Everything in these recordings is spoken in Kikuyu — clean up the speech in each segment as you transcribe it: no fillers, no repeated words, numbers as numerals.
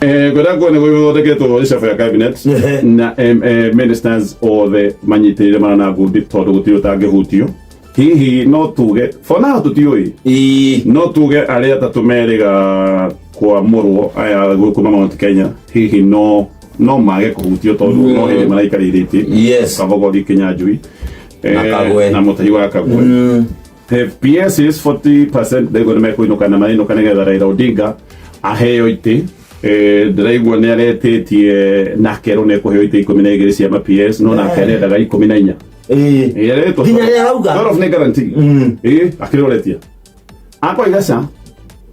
Ngwenda kuona gũthondeketwo reshuffle ya cabinet na ministers othe manyitĩrĩire mara na ngundi tondũ gũtirĩ ũtangĩhutio. Hihi no tuge for now tũtiũĩ, no tuge arĩa atatũ merĩga kwamũrwo aya kuma Mount Kenya hihi no mage kũhutio tondũ no hĩndĩ maraikarĩire itĩ. Kabogori, Kinyanjui Na Kagwe. Na Mũtahi wa Kagwe. PSs 40% ndĩraigua nĩ mekũinũka na marĩinũka nĩgetha Raila Odinga aheo itĩ. Ndĩraigua nĩ aretĩtie na akerwo nĩ ekũheo itĩ 12 cia ma PS, no nake arendaga 14. Aretwo. Nginya rĩrĩa arauga. 12 nĩ guarantee. Akĩroretia akoiga ca.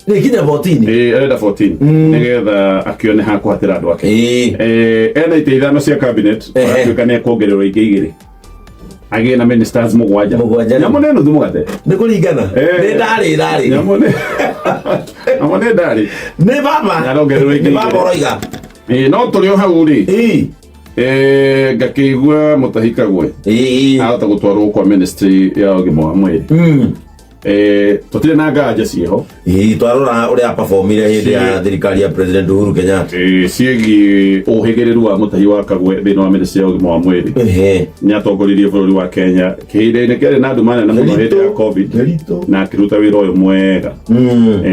Nĩ nginya 14. Arenda 14 nĩgetha akĩone ha kũhatĩra andũ ake. Ena itĩ ithano cia cabinet. Aratuĩka nĩ ekuongererwo ingĩ igĩrĩ agĩe na ministers mũgwanja. Mũgwanja. Nyamũ nĩ nuthu mũgate. Nĩ kũringana. Nĩ ndarĩ ndarĩ. Nyamũ nĩ ndarĩ. Nĩ baba. Nĩarongererwo ingĩ Nĩ baba igĩrĩ. ũroiga. No tũrĩ o hau rĩ, ngakĩigua Mũtahi Kagwe ahota gũtwarwo kwa ministry ya ũgima wa mwĩrĩ. Tũtirĩ na nganja ciĩho. Twarora ũrĩa performire hĩndĩ ya thirikari ya President Uhuru Kenyatta. Ciĩgiĩ ũhĩgĩrĩru wa Mũtahi wa Kagwe thĩinĩ wa ministry ya ũgima wa mwĩrĩ. Nĩ atongoririe bũrũri wa Kenya kĩhinda-inĩ kĩarĩ na nduma nene mũno hĩndĩ ya COVID na akĩruta wĩra ũyũ mwega.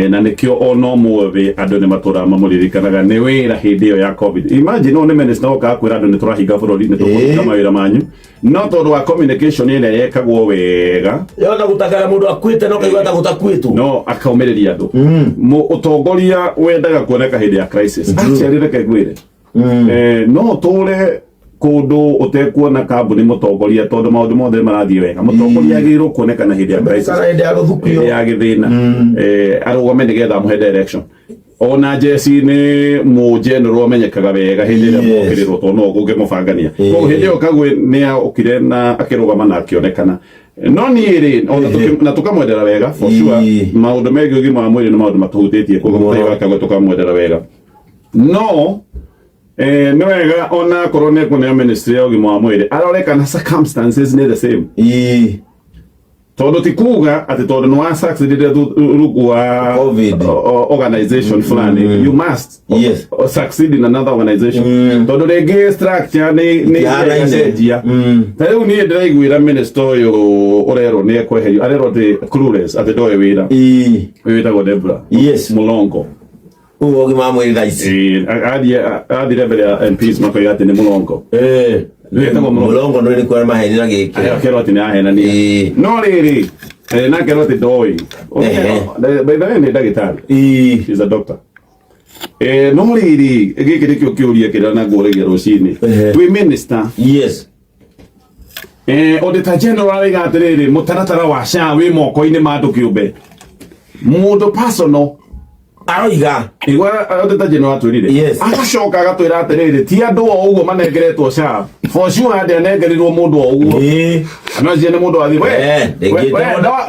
Na nĩkĩo ona ũmũthĩ andũ nĩ matũraga mamũririkanaga nĩ wĩra hĩndĩ ĩyo ya COVID. Imagine ũyũ nĩ minister okaga kwĩra andũ nĩ tũrahinga bũrũri, nĩ tũkũhinga mawĩra manyu, no tondũ wa communication ĩrĩa yekagwo wega. Yona gũtakara mũndũ akuĩte no kaigua ta gũtakuĩtwo. No akaumĩrĩria andũ. Ũtongoria wendaga kuoneka hĩndĩ ya crisis. Actually reke ngwĩre, no ũtũre kũndũ ũtekuona kambuni mũtongoria tondũ maũndũ mothe marathiĩ wega. Mũtongoria agĩrĩirwo kuonekana hĩndĩ ya crisis. Kana hĩndĩ ya gũthukio. Hĩndĩ ya gĩthĩna, arũgame nĩgetha amũhe direction. Ona jeci nĩ mũ general amenyekaga wega hĩndĩ ĩrĩa mokĩrĩrwo tondũ no ũngĩmũbangania. Koguo hĩndĩ ĩyo Kagwe nĩ okire na akĩrũgama na akĩonekana. No niĩ rĩ, ona na tũkamwendera wega for sure. Maũndũ megiĩ ũgima wa mwĩrĩ nĩ maũndũ matũhutĩtie, koguo Mũno. Mũtahi wa Kagwe tũkamwendera wega, no nĩ wega ona akorwo nĩ ekũneo ministry ya ũgima wa mwĩrĩ arore kana circumstances nĩ the same, tondũ ti kuga atĩ tondũ nĩ wa succeeded rungu wa COVID. Organization fulani, you must succeed in another organization, tondũ rĩngĩ structure nĩ Itihanainie. ĩgacenjia. Ta rĩu niĩ ndĩraiguĩra minister ũyũ ũrerwo nĩ ekweherio, arerwo atĩ clueless, atĩ ndoĩ wĩra. Ũyũ wĩtagwo Debra Mulongo. Ũguo ũgima wa mwĩrĩ thaa ici. Athire mbere ya MPs makoiga atĩ nĩ Mulongo. Wĩtagwo Mulongo. Mũrongo nĩ nĩkuo maheni na gĩkĩ. Akerwo atĩ nĩ ahenania. No rĩrĩ, na akerwo atĩ ndoĩ. By the way nĩ ndagĩtarĩ. He's a doctor. No rĩrĩ, gĩkĩ nĩkĩo kĩũria kĩrĩa na ngũragia rũcinĩ. Wĩ minister, Auditor General araiga atĩrĩrĩ, mũtaratara wa SHA wĩ moko-inĩ ma andũ kĩũmbe, mũndũ personal. Aroiga. Igua Auditor General atwĩrire. Agacoka agatwĩra atĩrĩrĩ, ti andũ o ũguo manengeretwo SHA. For sure ndĩanengerirwo mũndũ o ũguo. No cie nĩ mũndũ wathiĩ we we,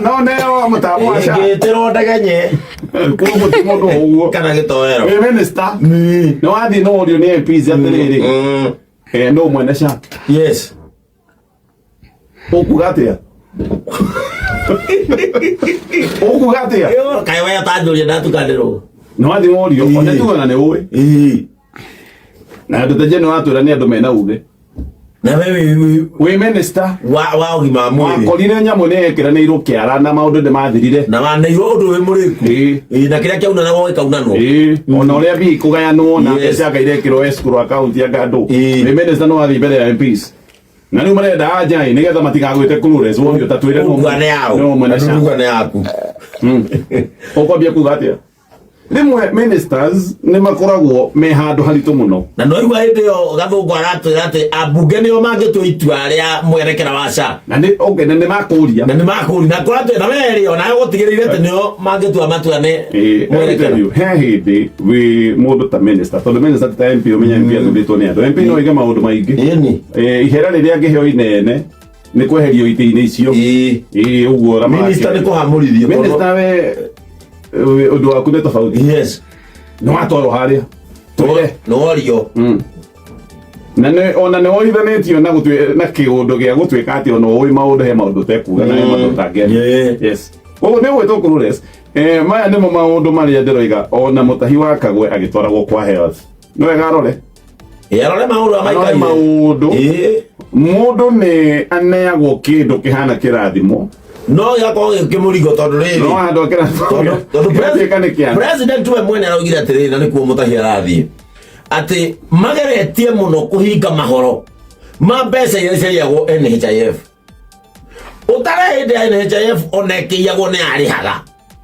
no neo mũtambo wa SHA. Ngĩtĩrwo ndegenye. Koguo ti mũndũ o ũguo. Kana gĩtoero. Wĩ minister nĩ wathiĩ no ũrio nĩ MPs atĩrĩrĩ, no mwene SHA? Ũkuga atĩa? Ũkuga atĩa? Ĩyo, kaĩ we ũtanjũria ndatukanĩrwo. Nĩ wathiĩ worio ona tuga na nĩ ũĩ na andũ ta General atwĩra nĩ andũ mena uge. Na we wĩ minister wa ũgima wa mwĩrĩ. Wakorire nyamũ nĩ yekĩranĩirwo kĩara na maũndũ nĩ mathirire. Na waneirwo ũndũ wĩ mũrĩku. Na kĩrĩa kĩaunanagwo gĩkaunanwo. Ona ũrĩa mbia ikũgayanwo na mbeca anga irekĩrwo escrow account ya andũ. Wĩ minister no wathiĩ mbere ya MPs na rĩu marenda anja ĩ nĩgetha matigagwĩte clueless, worio ta twĩre Uga nĩ yaũ. no mwene SHA. Uga nĩ yaku. Ũkwambia kuga atĩa? Rĩmwe ministers nĩ makoragwo me handũ haritũ mũno. Na no igua hĩndĩ ĩyo Gathũngũ aratwĩra atĩ ambunge nĩo mangĩtua itua rĩa mwerekera wa SHA. Na nĩ okay, na nĩ makũria. Na nĩ makũria na kũratwĩra na werĩ ona gũtigĩrĩire atĩ nĩo mangĩtua matua nĩ mwerekera. Tell you, he hĩndĩ wĩ mũndũ ta minister, tondũ minister ti ta MP, ũmenye MP athurĩtwo nĩ andũ. MP no oige maũndũ maingĩ. Ihera rĩrĩa angĩheo inene nĩ kweherio itĩ-inĩ icio. Ũguo ũrĩa Minister nĩ kũhamũrithio. Minister we ũndũ waku nĩ tofauti. Nĩ watwarwo harĩa. Twĩre. Nĩ worio. Na nĩ ona nĩ woithanĩtio na gũtue na kĩũndũ gĩa gũtuĩka atĩ ona ũĩ maũndũ, he maũndũ ũtekuga na he maũndũ ũtangĩaria. Koguo nĩ ũgwĩtwo clueless. Maya nĩmo maũndũ marĩa ndĩroiga ona Mũtahi wa Kagwe agĩtwaragwo kwa health. Nĩ wega arore. Ĩ, arore maũndũ Arore amaikaire. maũndũ. Ĩ. Mũndũ nĩ aneagwo kĩndũ kĩhana kĩrathimo. No gĩgakorwo gĩ kĩmũrigo tondũ rĩrĩ No handũ a kĩrathimo tondũ gĩgatuĩka nĩ kĩana. President we mwene araugire atĩrĩrĩ, na nĩkuo Mũtahi arathiĩ, atĩ mageretie mũno kũhinga mahoro ma mbeca iria ciaiyagwo NHIF. Ũtare hĩndĩ ya NHIF ona ĩkĩiyagwo nĩ arĩhaga,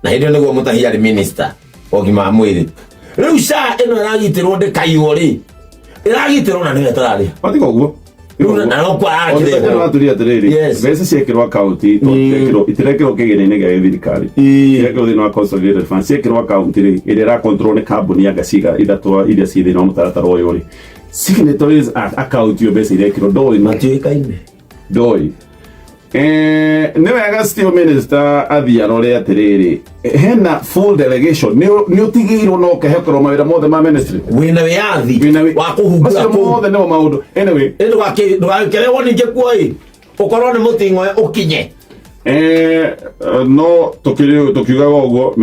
na hĩndĩ ĩyo nĩguo Mũtahi arĩ minister wa ũgima wa mwĩrĩ. Rĩu SHA ĩno ĩragitĩrwo ndĩkaiywo rĩ, ĩragitĩrwo na nĩyo ĩtararĩha. Matiga ũguo. Rĩu na no kwa Ona watũria atĩrĩrĩ, mbeca ciekĩrwo akaunti itirekĩrwo kĩgĩna-inĩ gĩa thirikari, cirekĩrwo thĩinĩ wa consolidated fund. Ciekĩrwo akaunti rĩ, ĩrĩa ĩra control nĩ kambuni anga ciga ithatũ iria ciĩ thĩinĩ wa mũtaratara ũyũ rĩ, signatories a akaunti ĩyo mbeca irekĩrwo ndoĩ. Matiũĩkaine. Ndoĩ. Nĩ wega still minister athiĩ arore atĩrĩrĩ, hena full delegation nĩ ũtigĩirwo na ũkehokerwo mawĩra mothe ma ministry. Wĩna wĩyathi Wĩna wa kũhungura macio kũu. Mothe nĩmo maũndũ, anyway. Ĩ, ndũgakĩrehwo ningĩ kuo ĩ, ũkorwo nĩ mũting'oe ũkinye. No tũkiugaga ũguo.